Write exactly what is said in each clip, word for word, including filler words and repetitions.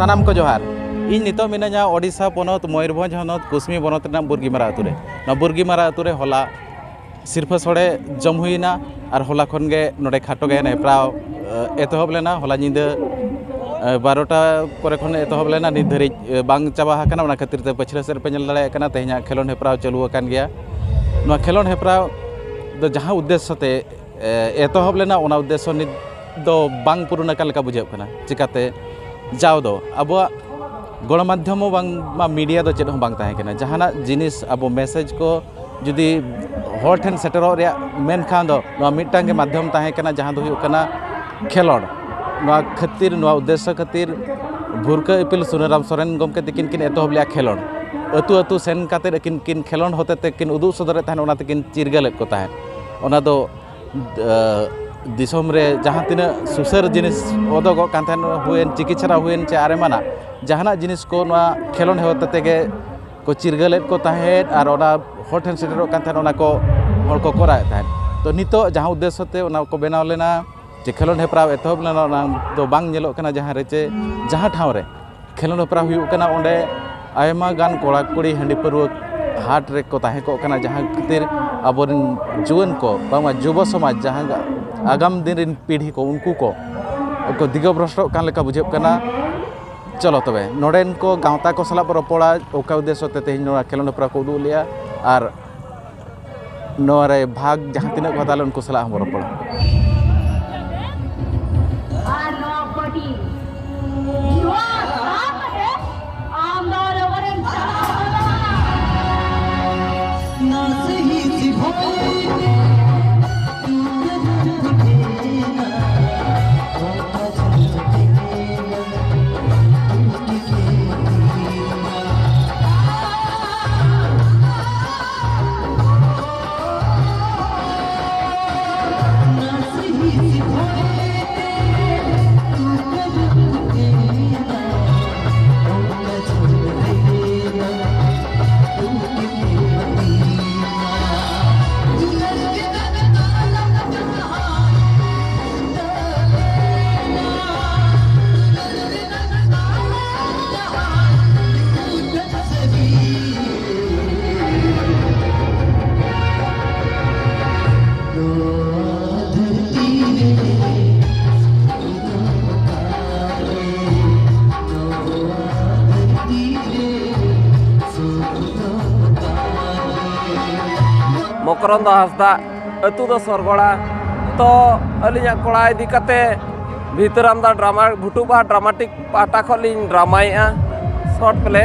ᱥᱟᱱᱟᱢ ᱠᱚ ᱡᱚᱦᱟᱨ᱾ ᱤᱧ ᱱᱤᱛᱚᱜ ᱢᱤᱱᱟᱹᱧᱟ ᱳᱰᱤᱥᱟ ᱯᱚᱱᱚᱛ ᱢᱚᱭᱩᱨᱵᱷᱚᱸᱡᱽ ᱦᱚᱱᱚᱛ ᱠᱩᱥᱢᱤ ᱵᱚᱱᱚᱛ ᱨᱮᱱᱟᱜ ᱵᱩᱨᱜᱤᱢᱟᱨᱟ ᱟᱹᱛᱩ ᱨᱮ᱾ ᱱᱚᱣᱟ ᱵᱩᱨᱜᱤᱢᱟᱨᱟ ᱟᱹᱛᱩ ᱨᱮ ᱦᱚᱞᱟ ᱥᱤᱨᱯᱷᱟᱹ ᱥᱚᱲᱮ ᱡᱚᱢ ᱦᱩᱭᱱᱟ ᱟᱨ ᱦᱚᱞᱟ ᱠᱷᱚᱱ ᱜᱮ ᱱᱚᱰᱮ ᱠᱷᱟᱴᱚ ᱜᱟᱭᱟᱱ ᱦᱮᱯᱨᱟᱣ, ᱮ, ᱮᱛᱚᱦᱚᱵ ᱞᱮᱱᱟ᱾ ᱦᱚᱞᱟ ᱧᱤᱫᱟᱹ, ᱮ, ᱵᱟᱨᱚᱴᱟ ᱠᱚᱨᱮ ᱠᱷᱚᱱ ᱮᱛᱚᱦᱚᱵ ᱞᱮᱱᱟ, ᱱᱤᱛ ᱫᱷᱟᱹᱨᱤᱡ, ᱮ, ᱵᱟᱝ ᱪᱟᱵᱟ ᱟᱠᱟᱱᱟ᱾ ᱚᱱᱟ ᱠᱷᱟᱹᱛᱤᱨ ᱛᱮ ᱯᱟᱹᱪᱷᱞᱟᱹ ᱥᱮᱫ ᱯᱮ ᱧᱮᱞ ᱫᱟᱲᱮᱭᱟᱜ ᱠᱟᱱᱟ, ᱛᱮᱦᱮᱧᱟᱜ ᱠᱷᱮᱞᱳᱰ ᱦᱮᱯᱨᱟᱣ ᱪᱟᱹᱞᱩ ᱟᱠᱟᱱ ᱜᱮᱭᱟ᱾ ᱱᱚᱣᱟ ᱠᱷᱮᱞᱳᱰ ᱦᱮᱯᱨᱟᱣ ᱫᱚ ᱡᱟᱦᱟᱸ ᱩᱫᱽᱫᱮᱥᱥᱚ ᱛᱮ, ᱮ, ᱮᱛᱚᱦᱚᱵ ᱞᱮᱱᱟ, ᱚᱱᱟ ᱩᱫᱽᱫᱮᱥᱥᱚ ᱱᱤᱛ ᱫᱚ ᱵᱟᱝ ᱯᱩᱨᱩᱱ ᱟᱠᱟᱱ ᱞᱮᱠᱟ ᱵᱩᱡᱷᱟᱹᱜ ᱠᱟᱱᱟ᱾ ᱪᱤᱠᱟᱹᱛᱮ? ᱡᱟᱣ ᱫᱚ ᱟᱵᱚᱣᱟᱜ ᱜᱚᱬᱚᱢᱟᱫᱽᱫᱷᱚᱢ ᱦᱚᱸ ᱵᱟᱝᱢᱟ ᱢᱤᱰᱤᱭᱟ ᱫᱚ ᱪᱮᱫ ᱦᱚᱸ ᱵᱟᱝ ᱛᱟᱦᱮᱸ ᱠᱟᱱᱟ᱾ ᱡᱟᱦᱟᱱᱟᱜ ᱡᱤᱱᱤᱥ, ᱟᱵᱚ ᱢᱮᱥᱮᱡᱽ ᱠᱚ ᱡᱩᱫᱤ ᱦᱚᱲ ᱴᱷᱮᱱ ᱥᱮᱴᱮᱨᱚᱜ ᱨᱮᱭᱟᱜ ᱢᱮᱱᱠᱷᱟᱱ ᱫᱚ ᱱᱚᱣᱟ ᱢᱤᱫᱴᱟᱝ ᱜᱮ ᱢᱟᱫᱽᱫᱷᱚᱢ ᱛᱟᱦᱮᱸ ᱠᱟᱱᱟ, ᱡᱟᱦᱟᱸ ᱫᱚ ᱦᱩᱭᱩᱜ ᱠᱟᱱᱟ ᱠᱷᱮᱞᱳᱰ᱾ ᱱᱚᱣᱟ ᱠᱷᱟᱹᱛᱤᱨ, ᱱᱚᱣᱟ ᱩᱫᱽᱫᱮᱥᱥᱚ ᱠᱷᱟᱹᱛᱤᱨ ᱵᱷᱩᱨᱠᱟᱹ ᱤᱯᱤᱞ ᱥᱩᱱᱟᱹᱨᱟᱢ ᱥᱚᱨᱮᱱ ᱜᱚᱢᱠᱮ ᱛᱤᱠᱤᱱ ᱠᱤᱱ ᱮᱛᱚᱦᱚᱵ ᱞᱮᱫᱼᱟ ᱠᱷᱮᱞᱳᱰ᱾ ᱟᱹᱛᱩ ᱟᱹᱛᱩ ᱥᱮᱱ ᱠᱟᱛᱮᱫ ᱟᱹᱠᱤᱱ ᱠᱤᱱ ᱠᱷᱮᱞᱳᱰ ᱦᱚᱛᱮ ᱛᱮ ᱠᱤᱱ ᱩᱫᱩᱜ ᱥᱚᱫᱚᱨᱮᱫ ᱛᱟᱦᱮᱸᱫ, ᱚᱱᱟ ᱛᱮᱠᱤᱱ ᱪᱤᱨᱜᱟᱹᱞᱮᱫ ᱠᱚ ᱛᱟᱦᱮᱸᱫ᱾ ᱚᱱᱟ ᱫᱚ ᱫᱤᱥᱚᱢ ᱨᱮ ᱡᱟᱦᱟᱸ ᱛᱤᱱᱟᱹᱜ ᱥᱩᱥᱟᱹᱨ ᱡᱤᱱᱤᱥ ᱚᱫᱚᱜᱚᱜ ᱠᱟᱱ ᱛᱟᱦᱮᱸᱱ, ᱦᱩᱭᱮᱱ ᱪᱤᱠᱤ ᱪᱷᱟᱨᱟ ᱦᱩᱭᱮᱱ ᱪᱮ ᱟᱨ ᱮᱢᱟᱱᱟᱜ ᱡᱟᱦᱟᱱᱟᱜ ᱡᱤᱱᱤᱥ ᱠᱚ, ᱱᱚᱣᱟ ᱠᱷᱮᱞᱳᱰ ᱦᱚᱛᱮ ᱛᱮᱜᱮ ᱠᱚ ᱪᱤᱨᱜᱟᱹᱞᱮᱫ ᱠᱚ ᱛᱟᱦᱮᱸᱫ ᱟᱨ ᱚᱱᱟ ᱦᱚᱲ ᱴᱷᱮᱱ ᱥᱮᱴᱮᱨᱚᱜ ᱠᱟᱱ ᱛᱟᱦᱮᱸᱫ, ᱚᱱᱟ ᱠᱚ ᱦᱚᱲ ᱠᱚ ᱠᱚᱨᱟᱣᱮᱫ ᱛᱟᱦᱮᱸᱫ᱾ ᱛᱚ, ᱱᱤᱛᱚᱜ ᱡᱟᱦᱟᱸ ᱩᱫᱽᱫᱮᱥᱥᱚ ᱛᱮ ᱚᱱᱟ ᱠᱚ ᱵᱮᱱᱟᱣ ᱞᱮᱱᱟ, ᱡᱮ ᱠᱷᱮᱞᱳᱰ ᱦᱮᱯᱨᱟᱣ ᱮᱛᱚᱦᱚᱵ ᱞᱮᱱᱟ, ᱚᱱᱟ ᱫᱚ ᱵᱟᱝ ᱧᱮᱞᱚᱜ ᱠᱟᱱᱟ ᱡᱟᱦᱟᱸ ᱨᱮ ᱪᱮ ᱡᱟᱦᱟᱸ ᱴᱷᱟᱶ ᱨᱮ ᱠᱷᱮᱞᱳᱰ ᱦᱮᱯᱨᱟᱣ ᱦᱩᱭᱩᱜ ᱠᱟᱱᱟ, ᱚᱸᱰᱮ ᱟᱭᱢᱟ ᱜᱟᱱ ᱠᱚᱲᱟ ᱠᱩᱲᱤ ᱦᱟᱺᱰᱤ ᱯᱟᱹᱨᱣᱟᱹ ᱦᱟᱴ ᱨᱮᱠᱚ ᱛᱟᱦᱮᱸ ᱠᱚᱜ ᱠᱟᱱᱟ, ᱡᱟᱦᱟᱸ ᱠᱷᱟᱹᱛᱤᱨ ᱟᱵᱚᱨᱮᱱ ᱡᱩᱣᱟᱹᱱ ᱠᱚ, ᱵᱟᱝᱢᱟ ᱡᱩᱵᱚ ᱥᱚᱢᱟᱡᱽ, ᱡᱟᱦᱟᱸ ᱟᱜᱟᱢ ᱫᱤᱱ ᱨᱮᱱ ᱯᱤᱲᱦᱤ ᱠᱚ, ᱩᱱᱠᱩ ᱠᱚ, ᱠᱚ ᱫᱤᱜᱚ ᱵᱷᱨᱚᱥᱴᱚᱜ ᱠᱟᱱ ᱞᱮᱠᱟ ᱵᱩᱡᱷᱟᱹᱜ ᱠᱟᱱᱟ᱾ ᱪᱚᱞᱚ ᱛᱚᱵᱮ, ᱱᱚᱰᱮᱱ ᱠᱚ ᱜᱟᱶᱛᱟ ᱠᱚ ᱥᱟᱞᱟᱜ ᱵᱚ ᱨᱚᱯᱚᱲᱟ, ᱚᱠᱟ ᱩᱫᱽᱫᱮᱥᱥᱚ ᱛᱮ ᱛᱮᱦᱮᱧ ᱱᱚᱣᱟ ᱠᱷᱮᱞᱳᱰ ᱦᱮᱯᱨᱟᱣ ᱠᱚ ᱩᱫᱩᱜ ᱞᱮᱜᱼᱟ ᱟᱨ ᱱᱚᱣᱟ ᱨᱮ ᱵᱷᱟᱜᱽ ᱡᱟᱦᱟᱸ ᱛᱤᱱᱟᱹᱜ ᱠᱚ ᱦᱟᱛᱟᱣ ᱞᱮᱫ, ᱩᱱᱠᱩ ᱥᱟᱞᱟᱜ ᱦᱚᱸ ᱵᱚ ᱨᱚᱯᱚᱲᱟ᱾ ᱟᱨ ᱱᱚᱣᱟ ᱯᱟᱹᱴᱤ, ᱱᱚᱣᱟ ᱥᱟᱵ ᱠᱟᱛᱮ ᱟᱢ ᱫᱚ ᱞᱚᱜᱚᱱᱮᱢ ᱪᱟᱞᱟᱣ ᱜᱚᱫᱚᱜᱼᱟ᱾ ᱢᱚᱠᱚᱨᱚᱱᱫᱚ ᱦᱟᱸᱥᱫᱟ, ᱟᱹᱛᱩ ᱫᱚ ᱥᱚᱨᱜᱚᱲᱟ᱾ ᱛᱚ, ᱟᱹᱞᱤᱧᱟᱜ ᱠᱚᱲᱟ ᱤᱫᱤ ᱠᱟᱛᱮ ᱵᱷᱤᱛᱟᱹᱨᱟᱢᱫᱟ ᱰᱨᱟᱢᱟ, ᱵᱷᱩᱴᱩᱵᱟᱦᱟ ᱰᱨᱟᱢᱟᱴᱤᱠ ᱯᱟᱦᱴᱟ ᱠᱷᱚᱱ ᱞᱤᱧ ᱰᱨᱟᱢᱟᱭᱮᱫᱼᱟ ᱥᱚᱨᱴ ᱯᱞᱮ,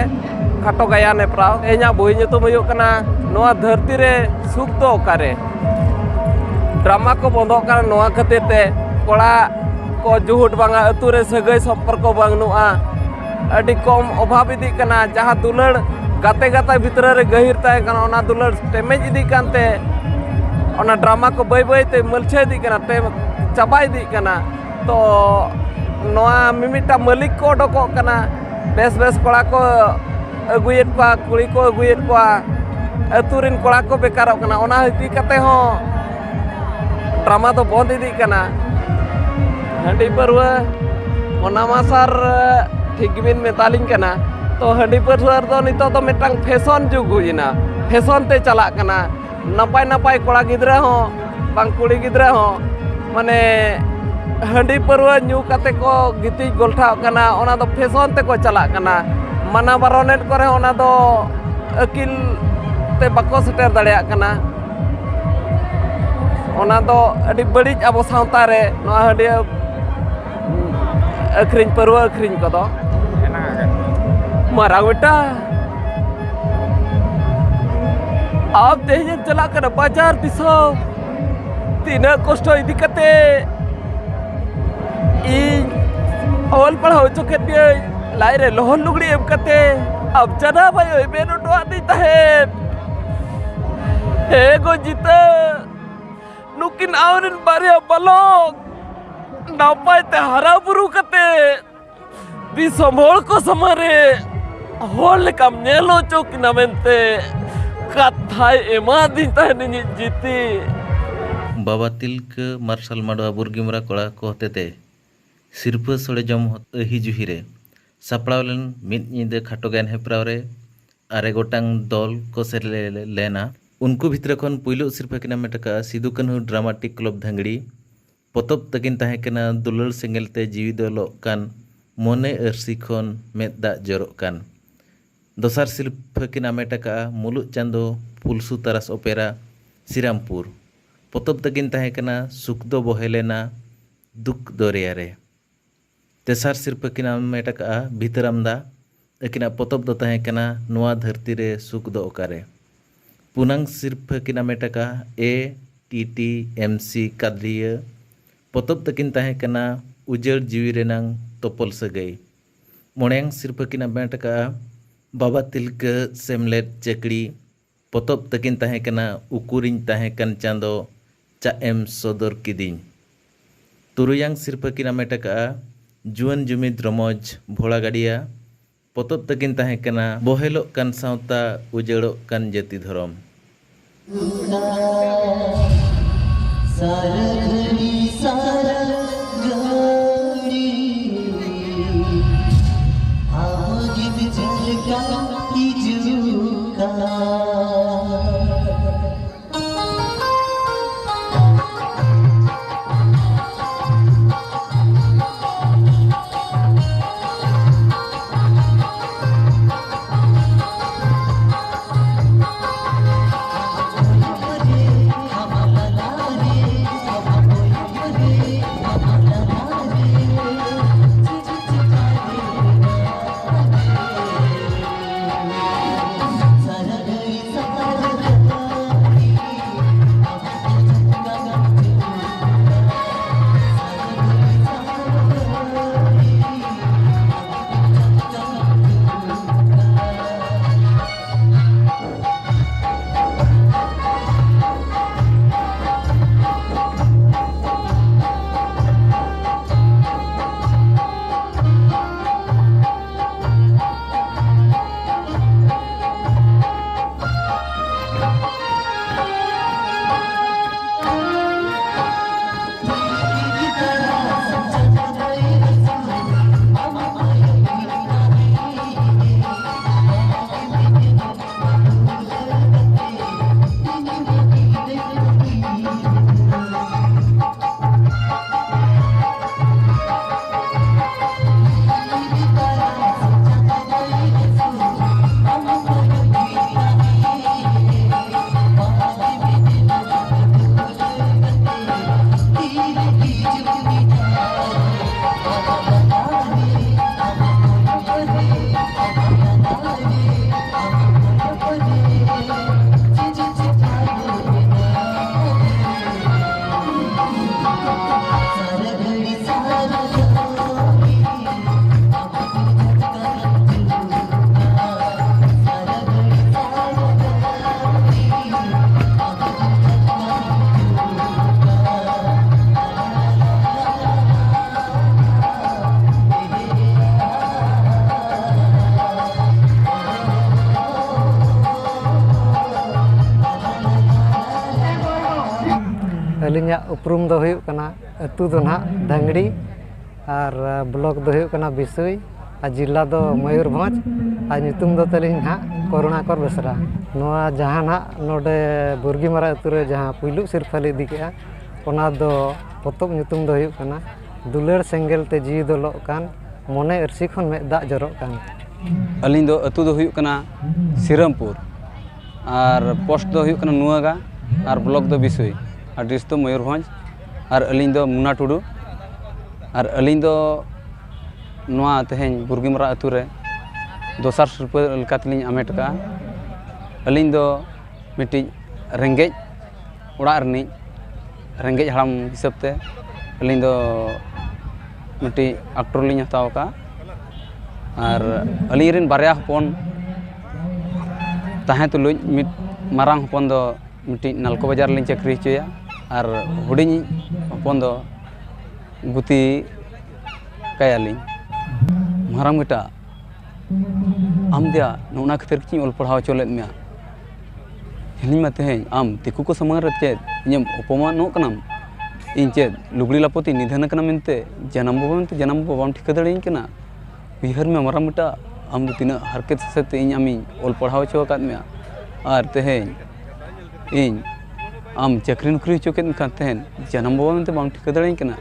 ᱠᱷᱟᱴᱚ ᱜᱟᱭᱟᱱ ᱦᱮᱯᱨᱟᱣ᱾ ᱛᱮᱦᱮᱧᱟᱜ ᱵᱳᱭ ᱧᱩᱛᱩᱢ ᱦᱩᱭᱩᱜ ᱠᱟᱱᱟ ᱱᱚᱣᱟ ᱫᱷᱟᱹᱨᱛᱤ ᱨᱮ ᱥᱩᱠ ᱫᱚ ᱚᱠᱟᱨᱮ᱾ ᱰᱨᱟᱢᱟ ᱠᱚ ᱵᱚᱱᱫᱚᱜ ᱠᱟᱱᱟ ᱱᱚᱣᱟ ᱠᱷᱟᱹᱛᱤᱨ ᱛᱮ, ᱠᱚᱲᱟ ᱠᱚ ᱡᱩᱦᱩᱴ ᱵᱟᱝᱟ, ᱟᱹᱛᱩ ᱨᱮ ᱥᱟᱹᱜᱟᱹᱭ ᱥᱚᱢᱯᱚᱨᱠᱚ ᱵᱟᱹᱱᱩᱜᱼᱟ, ᱟᱹᱰᱤ ᱠᱚᱢ ᱚᱵᱷᱟᱵᱽ ᱤᱫᱤᱜ ᱠᱟᱱᱟ᱾ ᱡᱟᱦᱟᱸ ᱫᱩᱞᱟᱹᱲ ᱜᱟᱛᱮ ᱜᱟᱛᱮ ᱵᱷᱤᱛᱨᱤ ᱨᱮ ᱜᱟᱹᱦᱤᱨ ᱛᱟᱦᱮᱸ ᱠᱟᱱᱟ, ᱚᱱᱟ ᱫᱩᱞᱟᱹᱲ ᱴᱮᱢᱮᱡ ᱤᱫᱤᱜ ᱠᱟᱱᱛᱮ, ᱚᱱᱟ ᱰᱨᱟᱢᱟ ᱠᱚ ᱵᱟᱹᱭ ᱵᱟᱹᱭ ᱛᱮ ᱢᱟᱹᱞᱪᱷᱟᱹ ᱤᱫᱤᱜ ᱠᱟᱱᱟ, ᱛᱮ ᱪᱟᱵᱟ ᱤᱫᱤᱜ ᱠᱟᱱᱟ᱾ ᱛᱚ ᱱᱚᱣᱟ ᱢᱤᱢᱤᱫᱴᱟᱝ ᱢᱟᱹᱞᱤᱠ ᱠᱚ ᱚᱰᱚᱠᱚᱜ ᱠᱟᱱᱟ, ᱵᱮᱥ ᱵᱮᱥ ᱠᱚᱲᱟ ᱠᱚ ᱟᱹᱜᱩᱭᱮᱫ ᱠᱚᱣᱟ, ᱠᱩᱲᱤ ᱠᱚ ᱟᱹᱜᱩᱭᱮᱫ ᱠᱚᱣᱟ, ᱟᱹᱛᱩ ᱨᱮᱱ ᱠᱚᱲᱟ ᱠᱚ ᱵᱮᱠᱟᱨᱚᱜ ᱠᱟᱱᱟ, ᱚᱱᱟ ᱤᱫᱤ ᱠᱟᱛᱮ ᱦᱚᱸ ᱰᱨᱟᱢᱟ ᱫᱚ ᱵᱚᱱᱫ ᱤᱫᱤᱜ ᱠᱟᱱᱟ᱾ ᱦᱟᱺᱰᱤ ᱯᱟᱹᱨᱣᱟᱹ, ᱚᱱᱟ ᱢᱟ ᱥᱟᱨ ᱴᱷᱤᱠ ᱜᱮᱵᱤᱱ ᱢᱮᱛᱟᱞᱤᱧ ᱠᱟᱱᱟ᱾ ᱛᱚ ᱦᱟᱺᱰᱤ ᱯᱟᱹᱨᱣᱟᱹ ᱨᱮᱫᱚ ᱱᱤᱛᱚᱜ ᱫᱚ ᱢᱤᱫᱴᱟᱝ ᱯᱷᱮᱥᱚᱱ ᱡᱩᱜᱽ ᱦᱩᱭᱮᱱᱟ, ᱯᱷᱮᱥᱚᱱ ᱛᱮ ᱪᱟᱞᱟᱜ ᱠᱟᱱᱟ᱾ ᱱᱟᱯᱟᱭ ᱱᱟᱯᱟᱭ ᱠᱚᱲᱟ ᱜᱤᱫᱽᱨᱟᱹ ᱦᱚᱸ ᱵᱟᱝ ᱠᱩᱲᱤ ᱜᱤᱫᱽᱨᱟᱹ ᱦᱚᱸ, ᱢᱟᱱᱮ, ᱦᱟᱺᱰᱤ ᱯᱟᱹᱨᱣᱟᱹ ᱧᱩ ᱠᱟᱛᱮ ᱠᱚ ᱜᱤᱛᱤᱡ ᱜᱚᱞᱴᱷᱟᱣᱜ ᱠᱟᱱᱟ, ᱚᱱᱟ ᱫᱚ ᱯᱷᱮᱥᱚᱱ ᱛᱮᱠᱚ ᱪᱟᱞᱟᱜ ᱠᱟᱱᱟ᱾ ᱢᱟᱱᱟ ᱵᱟᱨᱚᱱᱮᱫ ᱠᱚᱨᱮ ᱚᱱᱟ ᱫᱚ ᱟᱹᱠᱤᱞ ᱛᱮ ᱵᱟᱠᱚ ᱥᱮᱴᱮᱨ ᱫᱟᱲᱮᱭᱟᱜ ᱠᱟᱱᱟ᱾ ᱚᱱᱟ ᱫᱚ ᱟᱹᱰᱤ ᱵᱟᱹᱲᱤᱡ ᱟᱵᱚ ᱥᱟᱶᱛᱟ ᱨᱮ ᱱᱚᱣᱟ ᱦᱟᱺᱰᱤ ᱟᱹᱠᱷᱨᱤᱧ, ᱯᱟᱹᱨᱣᱟᱹ ᱟᱹᱠᱷᱨᱤᱧ ᱠᱚᱫᱚ᱾ ᱢᱟᱨᱟᱝ ᱵᱮᱴᱟ, ᱟᱢ ᱛᱮᱦᱮᱧ ᱮᱢ ᱪᱟᱞᱟᱜ ᱠᱟᱱᱟ ᱵᱟᱡᱟᱨ ᱫᱤᱥᱚᱢ, ᱛᱤᱱᱟᱹᱜ ᱠᱚᱥᱴᱚ ᱤᱫᱤ ᱠᱟᱛᱮ ᱤᱧ ᱚᱞ ᱯᱟᱲᱦᱟᱣ ᱦᱚᱪᱚ ᱠᱮᱫ ᱢᱮᱭᱟᱹᱧ, ᱞᱟᱡ ᱨᱮ ᱞᱚᱦᱚᱫ ᱞᱩᱜᱽᱲᱤ ᱮᱢ ᱠᱟᱛᱮ ᱟᱢ ᱡᱟᱱᱟᱢ ᱟᱭᱳᱭ ᱢᱮᱱ ᱦᱚᱴᱚᱣᱟᱫᱤᱧ ᱛᱟᱦᱮᱸᱫ᱾ ᱦᱮᱸ ᱜᱚ ᱡᱤᱛᱟᱹ, ᱱᱩᱠᱤᱱ ᱟᱢᱨᱮᱱ ᱵᱟᱨᱭᱟ ᱵᱟᱞᱚᱠ ᱱᱟᱯᱟᱭ ᱛᱮ ᱦᱟᱨᱟ ᱵᱩᱨᱩ ᱠᱟᱛᱮ ᱫᱤᱥᱚᱢ ᱦᱚᱲ ᱠᱚ ᱥᱟᱢᱟᱝ ᱨᱮ ᱦᱚᱲ ᱞᱮᱠᱟᱢ ᱧᱮᱞ ᱦᱚᱪᱚ ᱠᱤᱱᱟ ᱢᱮᱱᱛᱮ ᱠᱟᱛᱷᱟᱭ ᱮᱢᱟᱫᱤᱧ ᱛᱟᱦᱮᱸᱫ ᱤᱧᱤᱡ ᱡᱤᱛᱤ᱾ ᱵᱟᱵᱟ ᱛᱤᱞᱠᱟᱹ ᱢᱟᱨᱥᱟᱞ ᱢᱟᱰᱣᱟ ᱵᱩᱨᱜᱤᱢᱨᱟ ᱠᱚᱲᱟ ᱠᱚ ᱦᱚᱛᱮᱛᱮ ᱥᱤᱨᱯᱟᱹ ᱥᱚᱲᱮ ᱡᱚᱢ ᱟᱹᱦᱤ ᱡᱩᱦᱤ ᱨᱮ ᱥᱟᱯᱲᱟᱣ ᱞᱮᱱ ᱢᱤᱫ ᱧᱤᱫᱟᱹ ᱠᱷᱟᱴᱚ ᱜᱟᱭᱟᱱ ᱦᱮᱯᱨᱟᱣ ᱨᱮ ᱟᱨᱮ ᱜᱚᱴᱟᱝ ᱫᱚᱞ ᱠᱚ ᱥᱮᱞᱮᱫ ᱞᱮᱱᱟ᱾ ᱩᱱᱠᱩ ᱵᱷᱤᱛᱨᱤ ᱠᱷᱚᱱ ᱯᱩᱭᱞᱩ ᱥᱤᱨᱯᱟᱹ ᱠᱤᱱ ᱦᱟᱢᱮᱴ ᱟᱠᱟᱫᱼᱟ ᱥᱤᱫᱩ ᱠᱟᱹᱱᱦᱩ ᱰᱨᱟᱢᱟᱴᱤᱠ ᱠᱞᱟᱵᱽ ᱫᱷᱟᱝᱜᱲᱤ᱾ ᱯᱚᱛᱚᱵ ᱛᱟᱹᱠᱤᱱ ᱛᱟᱦᱮᱸ ᱠᱟᱱᱟ ᱫᱩᱞᱟᱹᱲ ᱥᱮᱸᱜᱮᱞ ᱛᱮ ᱡᱤᱣᱤ ᱫᱚ ᱞᱚᱜ ᱠᱟᱱ, ᱢᱚᱱᱮ ᱟᱹᱨᱥᱤ ᱠᱷᱚᱱ ᱢᱮᱫ ᱫᱟᱜ ᱡᱚᱨᱚᱜ ᱠᱟᱱ᱾ ᱫᱚᱥᱟᱨ ᱥᱤᱨᱯᱟᱹ ᱠᱤᱱ ᱦᱟᱢᱮᱴ ᱟᱠᱟᱫᱼᱟ ᱢᱩᱞᱩᱜ ᱪᱟᱸᱫᱚ, ᱯᱩᱞᱥᱩ ᱛᱟᱨᱟᱥ ᱚᱯᱮᱨᱟ, ᱥᱨᱤᱨᱟᱢᱯᱩᱨ᱾ ᱯᱚᱛᱚᱵ ᱛᱟᱹᱠᱤᱱ ᱛᱟᱦᱮᱸ ᱠᱟᱱᱟ ᱥᱩᱠ ᱫᱚ ᱵᱚᱦᱮᱞ ᱮᱱᱟ ᱫᱩᱠ ᱫᱚᱨᱭᱟ ᱨᱮ᱾ ᱛᱮᱥᱟᱨ ᱥᱤᱨᱯᱷᱟᱹ ᱠᱤᱱ ᱦᱟᱢᱮᱴ ᱟᱠᱟᱫᱼᱟ ᱵᱷᱤᱛᱟᱹᱨᱟᱢ ᱫᱟ᱾ ᱟᱹᱠᱤᱱᱟᱜ ᱯᱚᱛᱚᱵ ᱫᱚ ᱛᱟᱦᱮᱸ ᱠᱟᱱᱟ ᱱᱚᱣᱟ ᱫᱷᱟᱹᱨᱛᱤ ᱨᱮ ᱥᱩᱠ ᱫᱚ ᱚᱠᱟᱨᱮ᱾ ᱯᱩᱱᱟᱝ ᱥᱤᱨᱯᱷᱟᱹ ᱠᱤᱱ ᱦᱟᱢᱮᱴ ᱟᱠᱟᱫᱼᱟ ᱮ ᱴᱤ ᱴᱤ ᱮᱢ ᱥᱤ ᱠᱟᱫᱽᱞᱤᱭᱟᱹ᱾ ᱯᱚᱛᱚᱵ ᱛᱟᱹᱠᱤᱱ ᱛᱟᱦᱮᱸ ᱠᱟᱱᱟ ᱩᱡᱟᱹᱲ ᱡᱤᱣᱤ ᱨᱮᱱᱟᱝ ᱛᱚᱯᱚᱞ ᱥᱟᱹᱜᱟᱹᱭ᱾ ᱢᱚᱬᱮᱭᱟᱝ ᱥᱤᱨᱯᱷᱟᱹ ᱠᱤᱱ ᱦᱟᱢᱮᱴ ᱟᱠᱟᱫᱼᱟ ᱵᱟᱵᱟ ᱛᱤᱞᱠᱟᱹ ᱥᱮᱢᱞᱮᱫ ᱪᱟᱹᱠᱲᱤ᱾ ᱯᱚᱛᱚᱵ ᱛᱟᱹᱠᱤᱱ ᱛᱟᱦᱮᱸ ᱠᱟᱱᱟ ᱩᱠᱩᱨᱤᱧ ᱛᱟᱦᱮᱸ ᱠᱟᱱ ᱪᱟᱸᱫᱚ, ᱪᱟᱜ ᱮᱢ ᱥᱚᱫᱚᱨ ᱠᱤᱫᱤᱧ᱾ ᱛᱩᱨᱩᱭᱟᱝ ᱥᱤᱨᱯᱷᱟᱹ ᱠᱤᱱ ᱦᱟᱢᱮᱴ ᱟᱠᱟᱫᱼᱟ ᱡᱩᱣᱟᱹᱱ ᱡᱩᱢᱤᱫ ᱨᱚᱢᱚᱡᱽ ᱵᱷᱚᱲᱟ ᱜᱟᱰᱤᱭᱟ᱾ ᱯᱚᱛᱚᱵ ᱛᱟᱹᱠᱤᱱ ᱛᱟᱦᱮᱸ ᱠᱟᱱᱟ ᱵᱚᱦᱮᱞᱚᱜ ᱠᱟᱱ ᱥᱟᱶᱛᱟ, ᱩᱡᱟᱹᱲᱚᱜ ᱠᱟᱱ ᱡᱟᱹᱛᱤ ᱫᱷᱚᱨᱚᱢ᱾ ᱥᱟᱨᱟ ᱜᱷᱟᱹᱲᱤ ᱥᱟᱨᱟ ᱜᱷᱟᱹᱲᱤ ᱟᱢ ᱜᱮᱢ ᱡᱷᱟᱞᱠᱟᱣ ᱦᱤᱡᱩᱜ ᱠᱟᱱ᱾ ᱟᱹᱞᱤᱧᱟᱜ ᱩᱯᱨᱩᱢ ᱫᱚ ᱦᱩᱭᱩᱜ ᱠᱟᱱᱟ, ᱟᱹᱛᱩ ᱫᱚ ᱱᱟᱦᱟᱜ ᱫᱷᱟᱝᱲᱤ ᱟᱨ ᱵᱞᱚᱠ ᱫᱚ ᱦᱩᱭᱩᱜ ᱠᱟᱱᱟ ᱵᱤᱥᱩᱭ ᱟᱨ ᱡᱮᱞᱟ ᱫᱚ ᱢᱚᱭᱩᱨᱵᱷᱚᱸᱡᱽ ᱟᱨ ᱧᱩᱛᱩᱢ ᱫᱚ ᱛᱟᱹᱞᱤᱧ ᱱᱟᱦᱟᱜ ᱠᱚᱨᱩᱬᱟᱠᱚᱨ ᱵᱮᱥᱨᱟ᱾ ᱱᱚᱣᱟ ᱡᱟᱦᱟᱸ ᱱᱟᱦᱟᱜ ᱱᱚᱰᱮ ᱵᱩᱨᱜᱤᱢᱟᱨᱟ ᱟᱹᱛᱩ ᱨᱮ ᱡᱟᱦᱟᱸ ᱯᱩᱭᱞᱩ ᱥᱤᱨᱯᱷᱟᱹ ᱞᱮ ᱤᱫᱤ ᱠᱮᱜᱼᱟ, ᱚᱱᱟ ᱫᱚ ᱯᱚᱛᱚᱵ ᱧᱩᱛᱩᱢ ᱫᱚ ᱦᱩᱭᱩᱜ ᱠᱟᱱᱟ ᱫᱩᱞᱟᱹᱲ ᱥᱮᱸᱜᱮᱞ ᱛᱮ ᱡᱤᱣᱤ ᱫᱚ ᱞᱚᱜ ᱠᱟᱱ, ᱢᱚᱱᱮ ᱟᱹᱨᱥᱤ ᱠᱷᱚᱱ ᱢᱮᱫ ᱫᱟᱜ ᱡᱚᱨᱚᱜ ᱠᱟᱱ᱾ ᱟᱹᱞᱤᱧ ᱫᱚ ᱟᱹᱛᱩ ᱫᱚ ᱦᱩᱭᱩᱜ ᱠᱟᱱᱟ ᱥᱤᱨᱟᱹᱢᱯᱩᱨ ᱟᱨ ᱯᱳᱥᱴ ᱫᱚ ᱦᱩᱭᱩᱜ ᱠᱟᱱᱟ ᱱᱩᱣᱟᱜᱟ ᱟᱨ ᱵᱞᱚᱠ ᱫᱚ ᱵᱤᱥᱩᱭ ᱟᱨ ᱰᱤᱥᱴᱨᱤᱠᱴ ᱫᱚ ᱢᱚᱭᱩᱨᱵᱷᱚᱸᱡᱽ᱾ ᱟᱨ ᱟᱹᱞᱤᱧ ᱫᱚ ᱢᱩᱱᱟ ᱴᱩᱰᱩ᱾ ᱟᱨ ᱟᱹᱞᱤᱧ ᱫᱚ ᱱᱚᱣᱟ ᱛᱮᱦᱮᱧ ᱵᱩᱨᱜᱤᱢᱟᱨᱟ ᱟᱹᱛᱩ ᱨᱮ ᱫᱚᱥᱟᱨ ᱥᱤᱨᱯᱟᱹ ᱞᱮᱠᱟᱛᱮᱞᱤᱧ ᱟᱢᱮᱴ ᱟᱠᱟᱫᱼᱟ᱾ ᱟᱹᱞᱤᱧ ᱫᱚ ᱢᱤᱫᱴᱤᱡ ᱨᱮᱸᱜᱮᱡ ᱚᱲᱟᱜ ᱨᱤᱱᱤᱡ ᱨᱮᱸᱜᱮᱡ ᱦᱟᱲᱟᱢ ᱦᱤᱥᱟᱹᱵ ᱛᱮ ᱟᱹᱞᱤᱧ ᱫᱚ ᱢᱤᱫᱴᱤᱡ ᱟᱠᱴᱚᱨ ᱞᱤᱧ ᱦᱟᱛᱟᱣ ᱟᱠᱟᱫᱼᱟ᱾ ᱟᱨ ᱟᱹᱞᱤᱧ ᱨᱮᱱ ᱵᱟᱨᱭᱟ ᱦᱚᱯᱚᱱ ᱛᱟᱦᱮᱸ ᱛᱩᱞᱩᱡ ᱢᱤᱫ ᱢᱟᱨᱟᱝ ᱦᱚᱯᱚᱱ ᱫᱚ ᱢᱤᱫᱴᱤᱡ ᱱᱟᱞᱠᱳ ᱵᱟᱡᱟᱨ ᱨᱮᱞᱤᱧ ᱪᱟᱹᱠᱨᱤ ᱦᱚᱪᱚᱭᱟ ᱟᱨ ᱦᱩᱰᱤᱧ ᱦᱚᱯᱚᱱ ᱫᱚ ᱜᱩᱛᱤ ᱠᱟᱭᱟᱞᱤᱧ᱾ ᱢᱟᱨᱟᱝ ᱵᱮᱴᱟ, ᱟᱢ ᱫᱮᱭᱟ ᱱᱚᱜᱼᱱᱟ ᱠᱷᱟᱹᱛᱤᱨ ᱜᱮᱪᱚᱧ ᱚᱞ ᱯᱟᱲᱦᱟᱣ ᱦᱚᱪᱚ ᱞᱮᱫ ᱢᱮᱭᱟ᱾ ᱧᱮᱞᱤᱧ ᱢᱟ ᱛᱮᱦᱮᱧ ᱟᱢ ᱫᱤᱠᱩ ᱠᱚ ᱥᱟᱢᱟᱝ ᱨᱮ ᱪᱮᱫ ᱤᱧᱮᱢ ᱚᱯᱚᱢᱟᱱᱚᱜ ᱠᱟᱱᱟᱢ? ᱤᱧ ᱪᱮᱫ ᱞᱩᱜᱽᱲᱤ ᱞᱟᱯᱚ ᱛᱤᱧ ᱱᱤᱫᱷᱟᱹᱱ ᱟᱠᱟᱱᱟ ᱢᱮᱱᱛᱮ? ᱡᱟᱱᱟᱢ ᱵᱟᱵᱟ ᱢᱮᱱᱛᱮ ᱡᱟᱱᱟᱢ ᱵᱟᱵᱟ ᱵᱟᱢ ᱴᱷᱤᱠᱟᱹ ᱫᱟᱲᱮᱭᱟᱹᱧ ᱠᱟᱱᱟ? ᱩᱭᱦᱟᱹᱨ ᱢᱮ ᱢᱟᱨᱟᱝ ᱵᱮᱴᱟ, ᱟᱢ ᱫᱚ ᱛᱤᱱᱟᱹᱜ ᱦᱟᱨᱠᱮᱛ ᱥᱟᱥᱮᱛ ᱛᱮ ᱤᱧ ᱟᱢᱤᱧ ᱚᱞ ᱯᱟᱲᱦᱟᱣ ᱦᱚᱪᱚ ᱟᱠᱟᱫ ᱢᱮᱭᱟ, ᱟᱨ ᱛᱮᱦᱮᱧ ᱤᱧ ᱟᱢ ᱪᱟᱹᱠᱨᱤ ᱱᱚᱠᱨᱤ ᱦᱚᱪᱚ ᱠᱮᱫ ᱢᱮᱠᱷᱟᱱ ᱛᱮᱦᱮᱧ ᱡᱟᱱᱟᱢ ᱵᱟᱵᱟ ᱢᱮᱱᱛᱮ ᱵᱟᱢ ᱴᱷᱤᱠᱟᱹ ᱫᱟᱲᱮᱭᱟᱹᱧ ᱠᱟᱱᱟ?